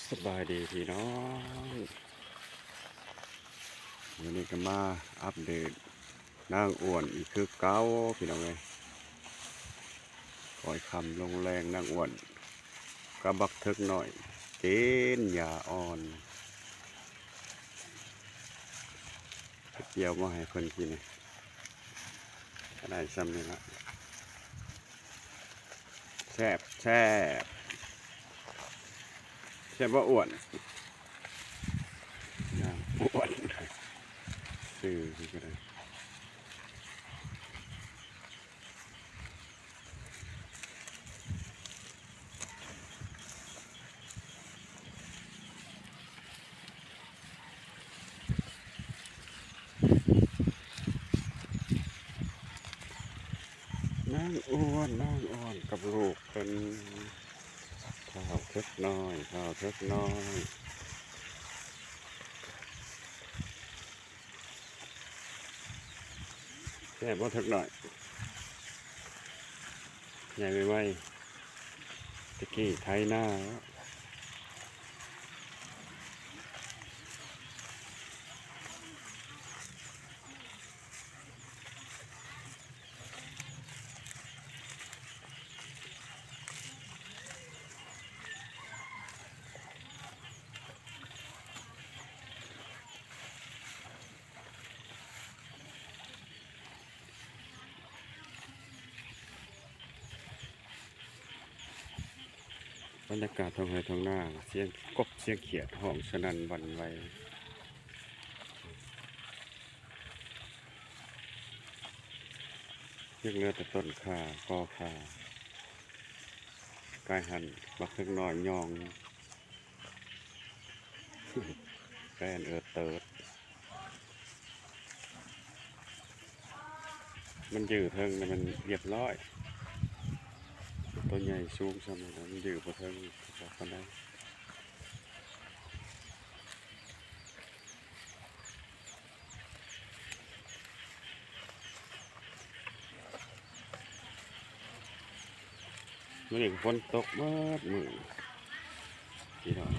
ສະບາຍດີພີ່ນ້ອງ ມື້ນີ້ກໍມາອັບເດດນາງອ້ວນອີກຄືເກົ່າພີ່ນ້ອງເອີຍ. ຄ່ອຍຄ່ຳລົງແລງ ນາງອ້ວນກັບບັກເຖິກນ້ອຍກິນຫຍ້າອ່ອນ. ເກັບກ່ຽວມາໃຫ້ເພິ່ນກິນ ກໍໄດ້ຊ່ຳນີ້ລະ. ແຊບ ແຊບ ແຊບບໍ່ອ້ວນ? ນາງອ້ວນ ຊື່ນີ້ກໍໄດ້. ນາງອ້ວນ ນາງອ້ວນກັບລູກເພິ່ນ ທ້າວເຖິກນ້ອຍ ທ້າວເຖິກນ້ອຍ. ແຊບບໍ່ເຖິກນ້ອຍ? ໃຫຍ່ໄວໆ ແຕ່ກີ້ໄຖນາ. ບັນຍາກາດທ້ອງໄຮ່ທ້ອງນາ ສຽງກົບສຽງຂຽດຮ້ອງສະໜັ່ນຫວັ່ນໄຫວ. ຍັງເຫຼືອແຕ່ຕົ້ນຂ່າ ກໍຂ່າ ກາຍຫັ້ນ ບັກເຖິກນ້ອຍຍ່ອງ ແລ່ນເອີດເຕີດ. ມັນຢື້ເທິງນີ້ມັນຮຽບຮ້ອຍ ໂຕໃຫຍ່ສູງຊ່ຳນີ້ ມັນຢື້ບໍ່ເທິງປານໃດ. ມື້ນີ້ກໍຝົນຕົກເບິດມື້ ພີ່ນ້ອງ.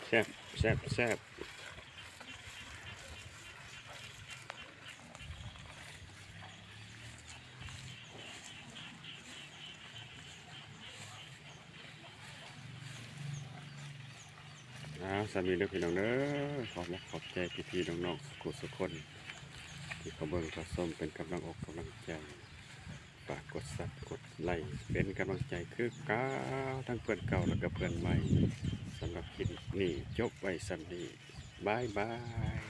ແຊບ ແຊບ ແຊບ. ອ້າວ ສ່ຳນີ້ເດີພີ່ນ້ອງເດີ. ຂອບມຸກຂອບໃຈພີ່ໆນ້ອງໆ ສຸກຄົນ ທີ່ເຂົ້າເບິ່ງເຂົ້າຊົມ ເປັນກຳລັງອົກກຳລັງໃຈ. ຝາກກົດຊັບ ກົດໄລ ເປັນກຳລັງໃຈຄືເກົ່າ ທັງເພື່ອນເກົ່າ ແລະກະເພື່ອນໃໝ່. ສຳລັບຄລິບນີ້ຈົບໄວ້ສ່ຳນີ້ ບາຍບາຍ.